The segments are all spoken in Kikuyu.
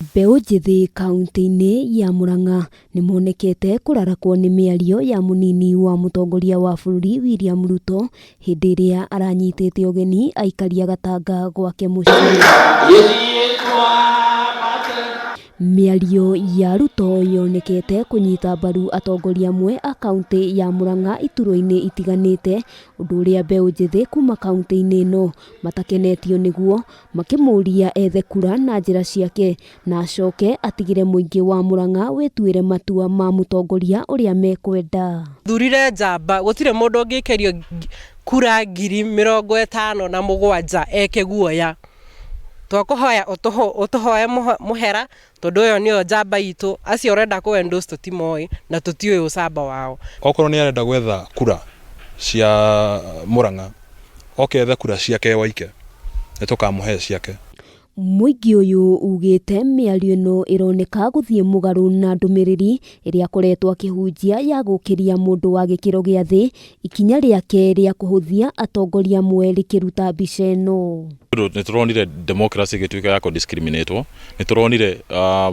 Mbeũ njĩthĩ kaunti-inĩ ya Murang'a nĩmonekete kũrarakwo nĩ mĩario ya mũnini wa mũtongoria wa bũrũri William Ruto hĩndĩ ĩrĩa aranyitĩte ũgeni aikaria gatanga gwake mũciĩ. Mĩario ya Ruto yonekete kũnyita mbaru atongoria amwe a kaunti ya Murang'a iturwa-inĩ itiganĩte, ũndũ ũrĩa mbeũ njĩthĩ kuma kaunti-inĩ ĩno matakenetio nĩguo, makĩmũria ethe kura na njĩra ciake na acoke atigĩre mũingĩ wa Murang'a wĩtuĩre matua ma mũtongoria ũrĩa mekwenda. Thurire njamba gũtirĩ mũndũ ũngĩikĩrio kura 57,000 eke guoya. Twakũhoya ũtũhoe mũhera tondũ ũyũ nĩyo njamba itũ, acio ũrenda kũ endorse tũtimoĩ na tũtiũĩ ũcamba wao. Okorwo nĩ arenda gwetha kura cia Murang'a, oke ethe kura ciake waike, nĩ tũkamũhe ciake. Mũingĩ ũyũ ugĩte mĩario ĩno ĩroneka gũthiĩ mũgarũ na ndũmĩrĩri ĩrĩa akoretwo akĩhunjia ya gũkĩria mũndũ wa gĩkĩro gĩa thĩ, ikinya rĩake rĩa kũhũthia atongoria amwe rĩkĩruta mbica ĩno. Nĩ tũronire democracy ĩgĩtuĩka ya kũ-discriminate-wo, nĩ tũronire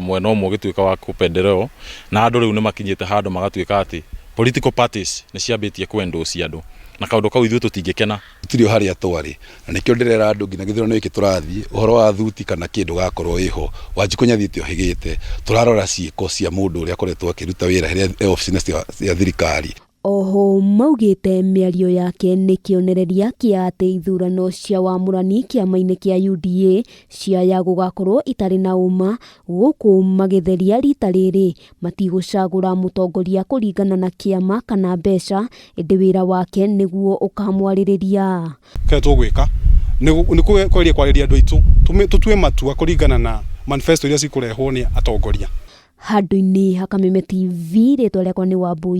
mwena ũmwe ũgĩtuĩka wa kũpenderewo, na andũ rĩu nĩ makinyĩte handũ magatuĩka atĩ political parties nĩ ciambĩtie kũ-endorse andũ, na kaũndũ kau ithuĩ tũtingĩkena. Tũtirĩ o harĩa twarĩ na nĩkĩo ndĩrera andũ nginya gĩthurano gĩkĩ tũrathiĩ ũhoro wa thuti kana kĩndũ gakorwo ĩho. Wanjikũ nĩathiĩte ohĩgĩte, tũrarora ciĩko cia mũndũ ũrĩa akoretwo akĩruta wĩra harĩa e obici-inĩ cia thirikari. Oho maugĩte mĩario yake nĩ kĩonereria kĩa atĩ ithurano cia wamũrani kĩama-inĩ kĩa UDA ciaya gũgakorwo itarĩ na ũma, gũkũ magĩtheria rita rĩrĩ matigũcagũra mũtongoria kũringana na kĩama kana mbeca, ĩndĩ wĩra wake nĩguo ũkamwarĩrĩria. Kĩrĩa tũgwĩka nĩ kweria kwarĩria andũ aitũ tũtue matua kũringana na manifesto iria cikũrehwo nĩ atongoria. Handũ-inĩ ha Kameme TV, rĩtwa rĩakwa nĩ Wambui.